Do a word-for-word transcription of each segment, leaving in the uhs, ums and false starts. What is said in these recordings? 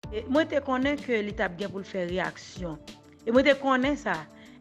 E mwen te konnen ke li t ap gen pou l fè reyaksyon. E mwen te konnen sa.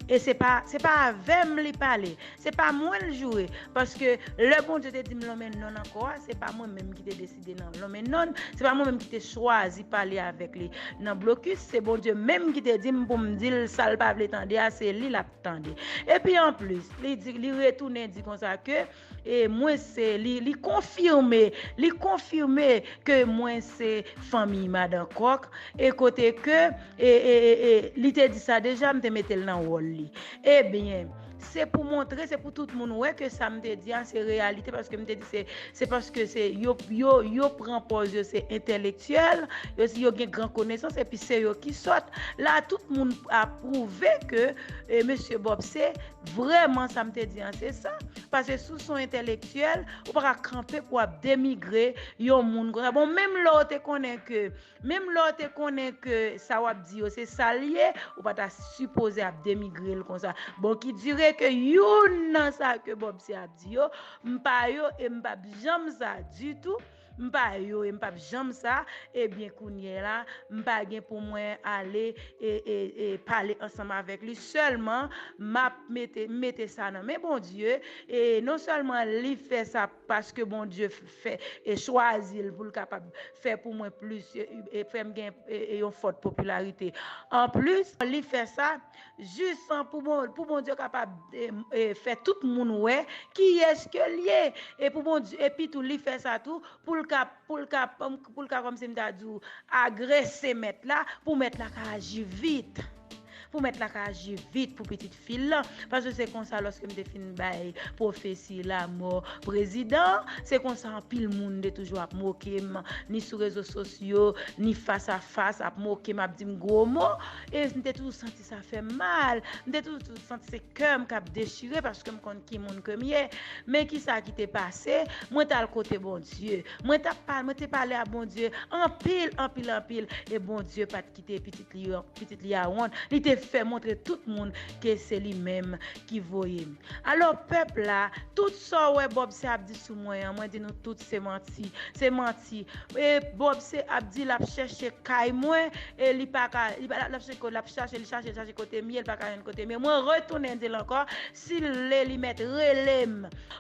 E se pa, se pa avè m li pale. Se pa mwen l joure. Paske lè Bondye te di m lonmen nonn ankò a, se pa mwen menm ki te deside nan lonmen nonn. Se pa mwen menm ki te chwazi pale avèk li nan blokis. Se Bondye menm ki te di m pou m di l sa l pa vle tande a, se li l ap tande. Epi anplis, li di, li retounen di konsa ke e mwen se, li, li konfime, li konfime ke mwen se fanmi Madan Kòk, e kote ke, e, e, e, e, li te di sa deja, m te mete l nan wòl li. Ebyen, se pou montre, se pou tout moun wè ke sa m te di a, se reyalite, paske m te di se, se paske se, yo, yo, yo pran pòz yo se entèlektyèl, yo, yo gen gran konesans, epi se yo ki sòt. La, tout moun apwouve ke, e, mesye Bob se vrèman sa m te di an, se sa. Paske si w se yon entèlektyèl, ou pa ka kanpe pou w ap denigre yon moun konsa. Bon, menm lè w te konnen ke, menm lè w te konnen ke sa w ap di yo, se sa l ye, ou pa ta sipoze ap denigre l konsa. Bon, ki dire ke youn nan sa ke Bob se ap di yo, m pa yo e m p ap janm sa ditou. M pa yo e m p ap janm sa, ebyen kounye la, m pa gen pou mwen ale e, e, e pale ansanm avèk li. Sèlman, m ap mete, m mete sa nan men Bondye, e non sèlman li fè sa paske Bondye fè e chwazi l pou l kapab fè pou mwen plis, e, e fè m gen e, e yon fòt popilarite. Anplis, li fè sa jis pou bon, pou Bondye kapab e, e, fè tout moun wè kiyès ke l ye. E pou Bondye, epi tou, li fè sa tou pou l ka, pou l ka, pou l ka, kòmsi m ta di w, agrese mèt la, pou mèt la ka aji vit. Pou mèt la ka aji vit pou pitit fi l lan. Paske se konsa, lòske m te fin bay pwofesi lanmò prezidan, se konsa anpil moun te toujou ap moke m, ni sou rezo sosyo, ni fas a fas, ap moke m, ap di m gwo mo. E m te toujou santi sa fè m mal. M te toujou santi se kè m k ap dechire paske m konn ki moun ke m ye. Men kisa ki te pase? Mwen t al kote Bondye. Mwen t ap pale, mwen te pale a Bondye anpil, anpil, anpil. E Bondye pa t kite pitit li, pitit li a wont. Li te fè montre tout moun ke se li menm ki voye m. Alò, pèp la, tout sa w wè Bob se ap di sou mwen an, mwen di nou tout se manti. Se manti. E Bob se ap di l ap chèche kay mwen, e li pa ka, li pa, l ap chèche, l ap chache, li chache, chache kote m ye, li pa ka jwenn kote m ye. Mwen retounen di l ankò, si l vle, li mèt rele m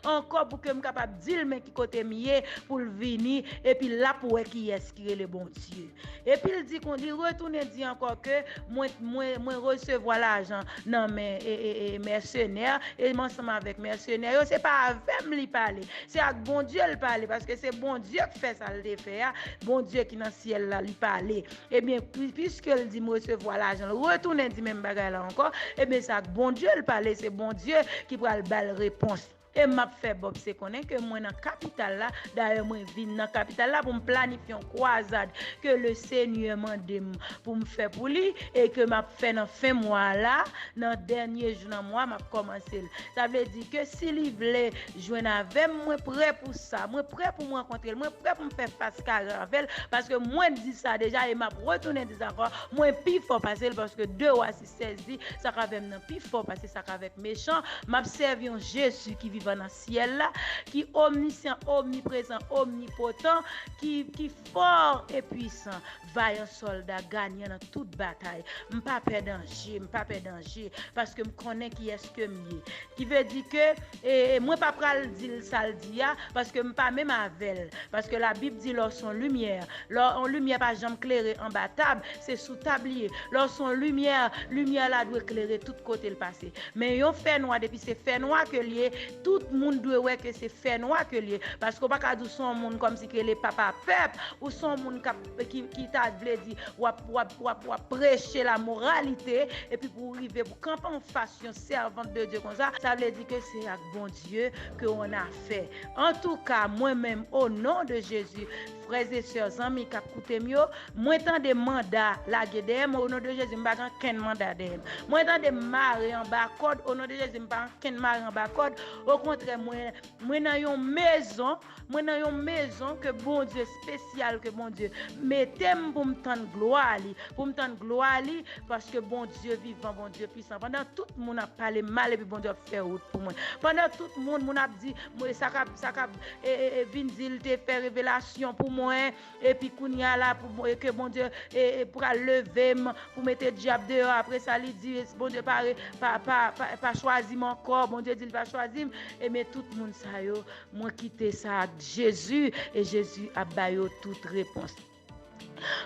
ankò pou ke m kapab di l men ki kote m ye, pou l vini, epi l ap wè kiyès ki rele Bondye. Epi l di kon, li retounen di ankò ke mwen, mwen, mwen resevwa lajan nan men e, e, e, mèsenè, e m ansanm avèk mèsenè yo, se pa avè m li pale, se ak Bondye l pale, paske se Bondye k fè sa l te fè a, Bondye ki nan syèl la, li pale. Ebyen, pi-, piske l di m resevwa lajan, l retounen di menm bagay la ankò, ebyen, se ak Bondye l pale, se Bondye ki pral ba l repons. E m ap fè Bob se konnen ke mwen nan kapital la, dayè mwen vin nan kapital la pou m planifye yon kwazad ke le Senyè mande m pou m fè pou li, e ke m ap fè nan fen mwa la, nan dènye jou nan mwa, m ap kòmanse l. Sa vle di ke si li vle jwenn avè m, mwen prè pou sa. Mwen prè pou m rankontre l. Mwen prè pou m fè fas kare avè l. Paske mwen di sa deja e m ap retounen di sa ankò. Mwen pi fò pase l paske de wa sis sèz di, sa k avè m nan pi fò pase sa k avèk mechan. M ap sèvi yon Jezi ki vivan nan syèl la, ki omnisyan, omniprezan, omnipotan, ki, ki fò e pwisan, vayan sòlda, ganyan nan tout batay. M pa pè danje, m pa pè danje, paske m konnen kiyès ke m ye. Ki vle di ke, e, e, mwen pa pral di l sa l di a, paske m pa menm avè l. Paske Labib di lè w se yon limyè, lè w, yon limyè pa janm klere anba tab, se sou tab li ye. Lè w se yon limyè, limyè la dwe klere tout kote l pase. Men yon fènwa, depi se fènwa ke l ye, tout moun dwe wè ke se fènwa ke l ye. Paske w pa ka di w se yon moun kòmsi ki rele papa pèp, ou se yon moun k ap, ki, ki ta vle di w ap, w ap, w ap, w ap preche lamoralite, epi pou w rive pou kanpe anfas yon sèvant de Dye konsa, sa vle di ke se ak Bondye ke w an afè. Antouka, mwen menm, o non de Jezi, frè e sè, zanmi k ap koute m yo, mwen tande manda lage dèyè m, o non de Jezi, m pa gen ankenn manda dèyè m. Mwen tande m mare anba kòd, o non de Jezi, m pa ankenn mare anba kòd. Okontrè, mwen, mwen nan yon mezon, mwen nan yon mezon ke Bondye espesyal, ke Bondye mete m pou m tann glwa li, pou m tann glwa li, paske Bondye vivan, Bondye pwisan. Pandan tout moun ap pale m mal, epi Bondye ap fè wout pou mwen. Pandan tout moun, moun ap di, mwen, sa k ap, sa k ap, e, e, e, vin di l te fè revelasyon pou mwen, epi kounye a la, pou, e ke Bondye e, e pral leve m, pou mete dyab deyò. Apre sa, li di, Bondye pa, pa, pa, pa, pa chwazi m ankò. Bondye di l pa chwazi m. E men tout moun sa yo, mwen kite sa ak Jezi, e Jezi ap ba yo tout repons.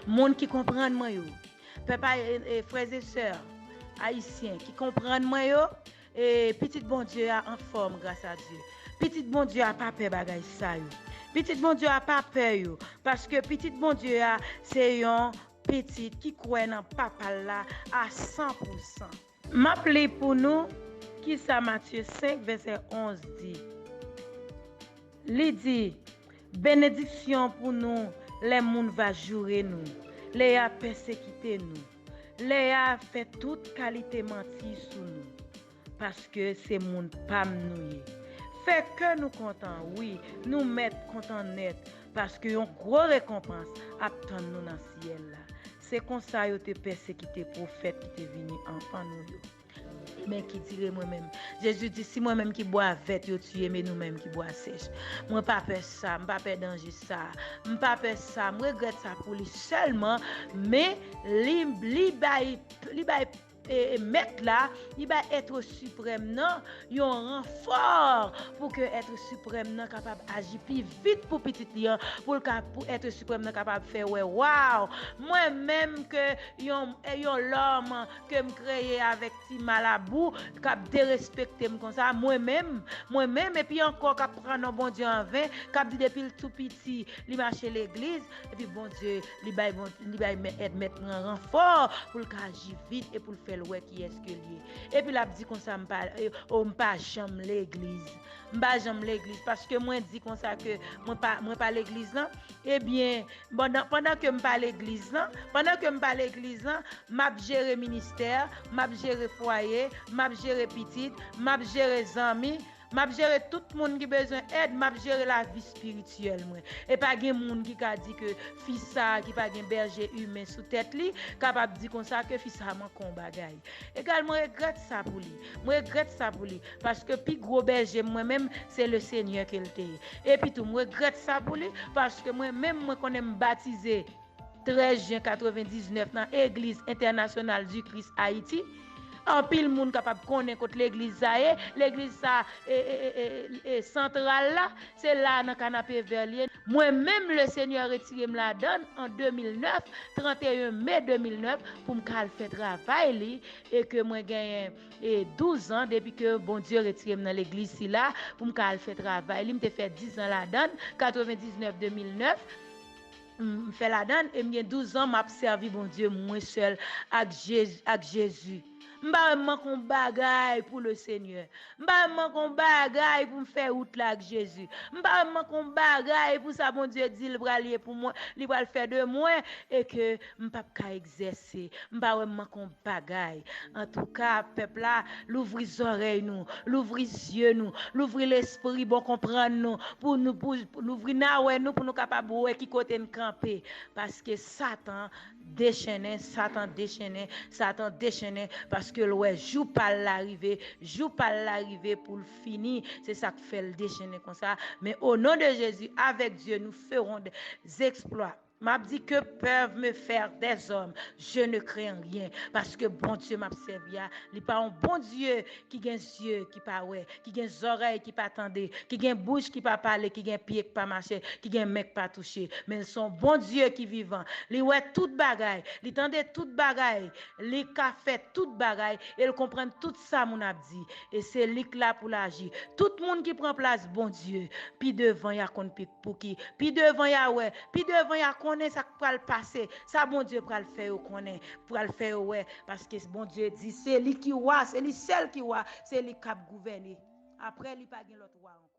Moun ki konprann mwen yo, pèp a, e, e, frè e sè ayisyen ki konprann mwen yo, e pitit Bondye a anfòm, gras a Dye. Pitit Bondye a pa pè bagay sa yo. Pitit Bondye a pa pè yo, paske pitit Bondye a se yon pitit ki kwè nan papa l la a san pou san. M ap li pou nou kisa Matye senk, vèsè onz di. Li di, Benediksyon pou nou lè moun va joure nou, lè y a pèsekite nou, lè y a fè tout kalite manti sou nou, paske se moun pa m nou ye. Fè kè nou kontan, wi, nou mèt kontan nèt, paske yon gwo rekonpans ap tann nou nan syèl la. Se konsa yo te pèsekite pwofèt ki te vini anvan nou yo. Men ki dire mwen menm. Jezi di, si mwen menm ki bwa vèt yo tiye, men nou menm ki bwa sèch. Mwen pa pè sa, m pa pè danje sa. M pa pè sa, m regrèt sa pou li sèlman, men li, li bay, li bay, e, e, mèt la, li bay èt siprèm nan yon ranfò pou ke èt siprèm nan kapab aji pi vit pou pitit li an, pou l ka, pou èt siprèm nan kapab fè wè, waw, mwen menm ke yon, e, yon lòm ke m kreye avèk ti malabou k ap derespekte m konsa, mwen menm, mwen menm, epi ankò k ap pran non Bondye an ven, k ap di depi l tou piti, li mache legliz, epi Bondye, li bay, bon, li bay mè-, èd mèt mwen ranfò pou l ka aji vit e pou l fè l wè kiyès ke l ye. Epi l ap di konsa, m pa, e, o, m pa janm legliz. M pa janm legliz, paske mwen di konsa ke mwen pa, mwen pa legliz lan. Ebyen, pandan, pandan ke m pa legliz lan, pandan ke m pa legliz lan, m ap jere ministè, m ap jere fwaye, m ap jere pitit, m ap jere zanmi, m ap jere tout moun ki bezwen èd, m ap jere lavi espirityèl mwen. E pa gen moun ki ka di ke fi sa a ki pa gen bèje imen sou tèt li, kapab di konsa ke fi sa a manke yon bagay. Egal, mwen regrèt sa pou li. Mwen regrèt sa pou li. Paske pi gwo bèje m mwen menm, se le Senyè ke l te ye. Epi tou, mwen regrèt sa pou li, paske mwen menm, mwen konnen m batize trèz jen katrevendiznèf nan Église Internationale du Christ Haïti. Anpil moun kapab konnen kot legliz sa ye. Legliz sa, e, e, e, e, e, santral la, se la nan Kanapevè li ye. Mwen menm, le Senyè retire m ladann an de mil nèf, trannteyen me de mil nèf, pou m ka al fè travay li, e ke mwen genyen, e, douz an depi ke Bondye retire m nan legliz sila, pou m ka al fè travay li. M te fè diz an ladann, katrevendiznèf, de mil nèf. M fè ladann e m gen douz an m ap sèvi Bondye mwen sèl ak Jezi, ak Jezi. M pa wè m manke yon bagay pou le Senyè. M pa wè m manke yon bagay pou m fè wout la ak Jezi. M pa wè m manke yon bagay pou sa Bondye di l pral ye pou mwen, li pral fè de mwen, e ke m p ap ka egzèse. M pa wè m manke yon bagay. Antouka, pèp la, louvri zòrèy nou, louvri zye nou, louvri lespri bon konprann nou, pou nou, pou, pou louvri nawè nou, pou nou kapab wè ki kote n kanpe. Paske Satan dechennen, Satan dechennen, Satan dechennen, paske l wè jou pa l la rive, jou pa l la rive pou l fini. Se sa k fè l dechennen konsa. Men o non de Jezi, avèk Dye, nous ferons des exploits. M ap di, que peuvent me faire des hommes, je ne crains rien. Paske Bondye m ap sèvi a, li pa yon Bondye ki gen zye ki pa wè, ki gen zòrèy ki pa tande, ki gen bouch ki pa pale, ki gen pye ki pa mache, ki gen men ki pa touche. Men l se yon Bondye ki vivan. Li wè tout bagay, li tande tout bagay, li ka fè tout bagay, e l konprann tout sa moun ap di. E se li k la pou l aji. Tout moun ki pran plas Bondye, pi devan y a konn pi pou ki. Pi devan y a wè, pi devan y a konnen sa k pral pase, sa Bondye pral fè yo konnen, pral fè yo wè, paske Bondye di se li ki wa, se li sèl ki wa, se li k ap gouvène. Apre li pa gen lòt wa ankò.